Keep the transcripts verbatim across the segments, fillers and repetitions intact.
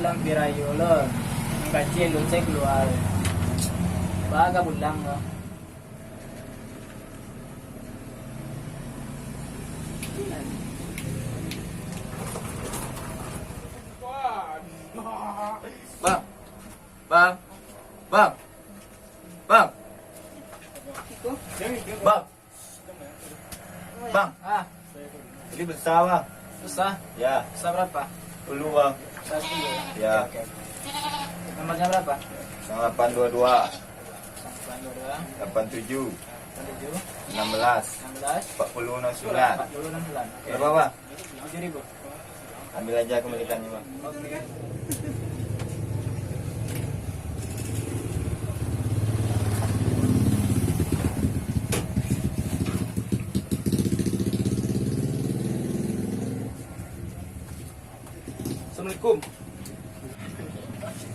Hampir ayo lo, nan kacil lun sai kalua. Baga pulang lo. Bang, bang, bang, bang, bang. Bang. Ah. Ini pulsa, Bang. Pulsa? Ya. Pulsa berapa? Sepuluh, Bang. Satu ya? Ya. Oke, oke. Nomornya berapa? Kosong delapan dua dua. Kosong delapan dua dua. Delapan tujuh. Delapan tujuh. Enam belas. Enam belas. Empat puluh enam sembilan. Empat puluh enam sembilan. Oke. Berapa, Bang? Tujuh ribu. Ambil aja kembalikannya, Bang. Oke. Assalamualaikum.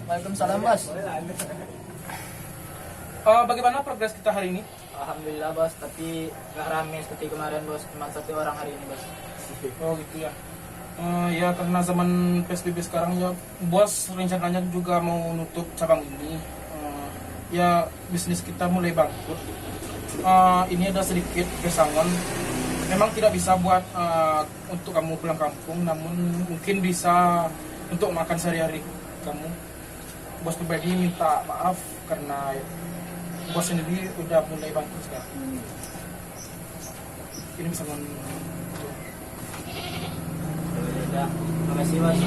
Waalaikumsalam, Bos. Eh, bagaimana progres kita hari ini? Alhamdulillah, Bos, tapi nggak rame seperti kemarin, Bos. Cuma satu orang hari ini, Bos. Oh, gitu ya. Eh, ya, karena zaman P S B B sekarang ya, Bos rencananya juga mau nutup cabang ini. Eh, ya, bisnis kita mulai bangkrut. Eh, ini ada sedikit pesangon. Memang tidak bisa buat, eh, untuk kamu pulang kampung, namun mungkin bisa untuk makan sehari-hari kamu. Bos pribadi minta maaf karena bos sendiri udah mulai bangkrut sekarang. Ini bisa men- Ya udah, makasih, Bos.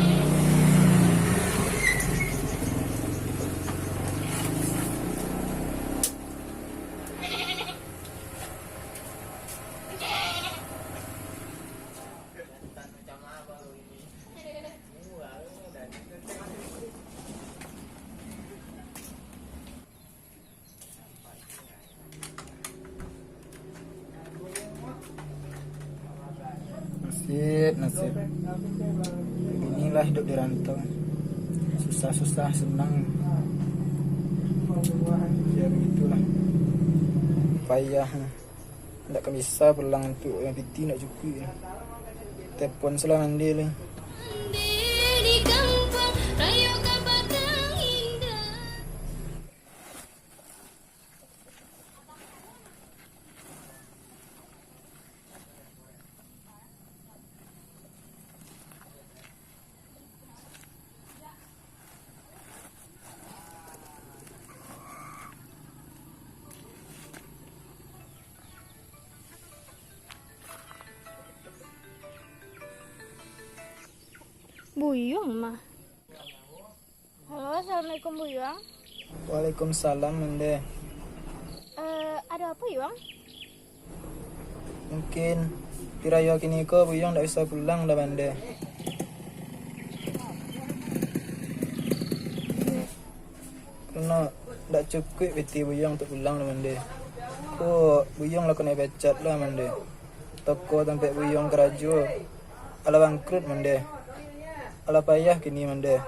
Nasib, nasib. Inilah hidup di rantau. Susah-susah, senang. Ya, begitulah. Payah. Ndak ka bisa pulang, untuak uang piti ndak cukuik. Telepon salah mande lai. Mande di kampuang, rayo ka Batang Indah. Buyuang mah. Halo, assalamualaikum, Buyuang. Waalaikumsalam, Mande. Eh, ada apa, Yuang? Mungkin, pirayo kini ko Buyuang ndak bisa pulang doh, Mande. Karano ndak cukuik piti Buyuang untuak pulang doh, Mande. Ko Buyuang lah kanai pecat lah, Mande. Toko tampek Buyuang karajo alah bangkrut, Mande. Alah payah kini, Mande.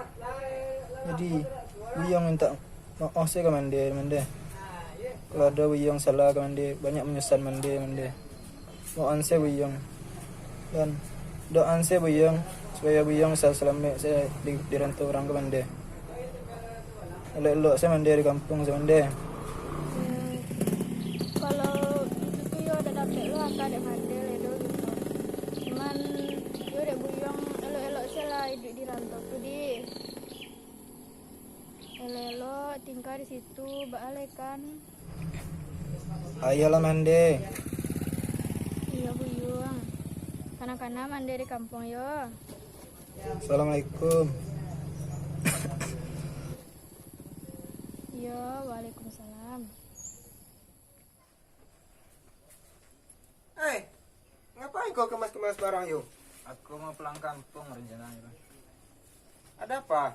Jadi, Buyuang mintak maoh se ka Mande, Mande. Kalau ado Buyuang salah ka Mande, banyak manyusah Mande, Mande. Maohan se Buyuang. Dan doahan se Buyuang, supayo Buyuang bisa salamaik se di, di rantau urang ka Mande. Elok-elok se Mande di kampuang se, Mande. Hmm, kalau itu tu yo dak dapek lo aka dek Mande lai doh gitu. Cuman yo dek Buyuang elok-elok se lah iduik di rantau tu, Dik. Elok-elok tingkah di situ, baalai kan. Ayolah, Mande. Iyo, Buyuang. Kana-kana Mande di kampuang yo. Assalamualaikum. Iyo, waalaikumsalam. Eh, ngapain kau kemas-kemas barang yo? Aku mau pulang kampung rencananya, Bang. Ada apa?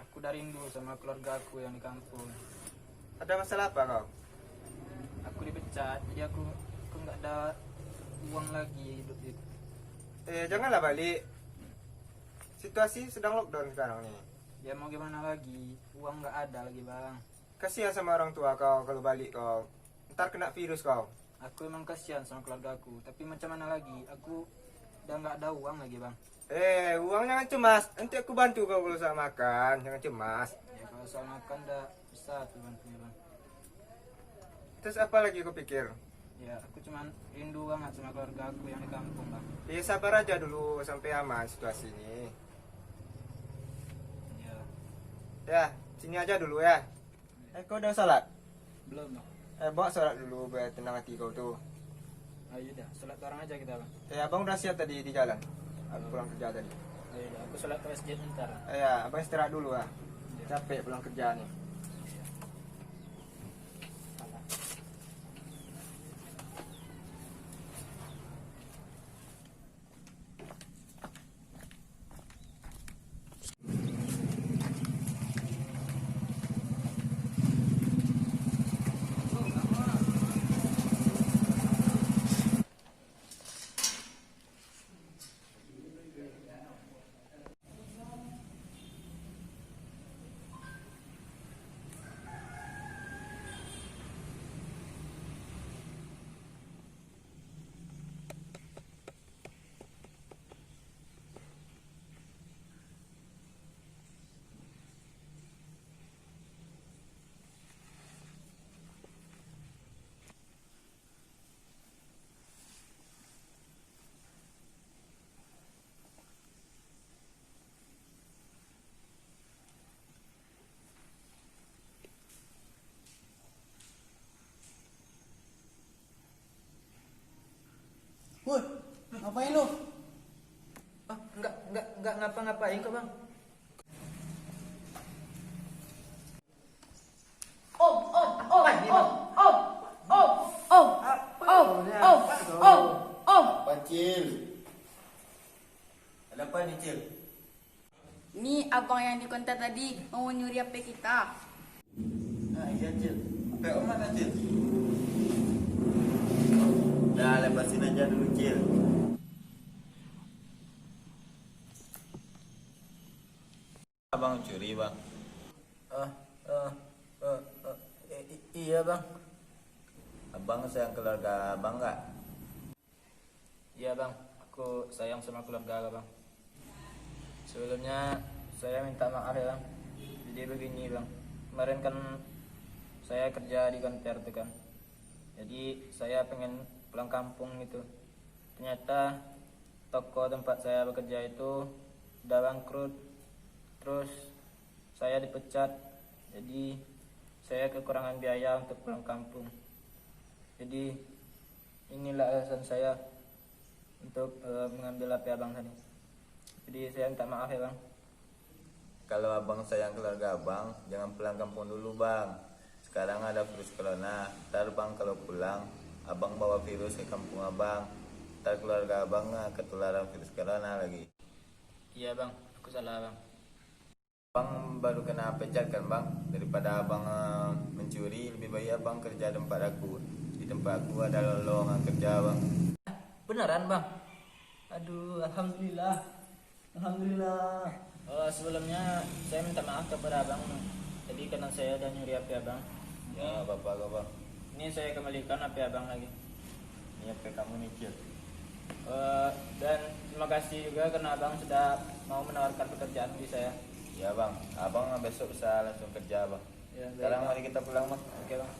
Aku dah rindu sama keluarga aku yang di kampung. Ada masalah apa kau? Aku dipecat, jadi aku, aku nggak ada uang lagi hidup itu. Eh, janganlah balik. Situasi sedang lockdown sekarang ni. Ya mau gimana lagi, uang nggak ada lagi, Bang. Kasihan sama orang tua kau kalau balik kau. Ntar kena virus kau. Aku emang kasihan sama keluarga aku, tapi macam mana lagi, aku udah nggak ada uang lagi, Bang. Eh, uang jangan cemas. Nanti aku bantu kau kalau soal makan. Jangan cemas. Ya, kalau soal makan dah bisa tu bantunya, Bang. Terus apa lagi kau pikir? Ya, aku cuman rindu banget sama keluarga aku yang di kampung, Bang. Ya, sabar aja dulu sampai aman situasi ini. Ya. Ya, sini aja dulu ya. Eh, kau udah salat? Belum, Bang. Eh, bawa salat dulu biar tenang hati kau tu. Ah, iya dah, salat bareng aja kita, Bang. Eh, abang udah siap tadi di jalan. Aku pulang kerja tadi. Ah, iya dah, aku salat ke masjid ntar. Eh, ya, abang istirahat dulu lah. Iya. Capek pulang kerja ni. Iya. Woi, ngapain lu? Ah, enggak, enggak, enggak ngapa-ngapain kok, Bang. Om, om, om, om, om, om, om, om, om, om, om. Apa, Cil? Ada apa ni, Cil? Ni abang yang di konter tadi mau nyuri H P kita. Ah, iya, Cil. H P Om mana, Cil? Dah, lepasin aja dulu, Cil. Abang curi, Bang? Eh, eh, eh, eh, i-, i-, iya, Bang. Abang sayang keluarga Abang nggak? Iya, Bang. Aku sayang sama keluarga Abang. Sebelumnya, saya minta maaf ya, Bang. Jadi begini, Bang. Kemarin kan saya kerja di konter tuh kan. Jadi, saya pengen pulang kampung gitu. Ternyata toko tempat saya bekerja itu udah bangkrut. Terus saya dipecat. Jadi saya kekurangan biaya untuk pulang kampung. Jadi inilah alasan saya untuk, eh, mengambil H P abang tadi. Jadi saya minta maaf ya, Bang. Kalau abang sayang keluarga abang, jangan pulang kampung dulu, Bang. Sekarang ada virus corona, ntar bang kalau pulang, abang bawa virus ke kampung abang. Ntar keluarga abang, ah, ketularan virus corona lagi. Iya, Bang, aku salah, Bang. Abang baru kena pecat kan, Bang? Daripada abang, ah, mencuri, lebih baik abang kerja tempat aku. Di tempat aku ada lowongan kerja, Bang. Beneran, Bang? Aduh, alhamdulillah. Alhamdulillah. Eh, sebelumnya, saya minta maaf kepada abang. Jadi, karena saya udah nyuri H P abang. Ya, nggak apa-apa kok, Bang. Ini saya kembalikan H P abang lagi. Ini H P kamu nih, Cil. Eh, dan terima kasih juga karena abang sudah mau menawarkan pekerjaan di saya. Ya, Bang. Abang besok bisa langsung kerja, Bang. Ya, baik, Bang. Sekarang mari kita pulang, Bang. Oke, Bang.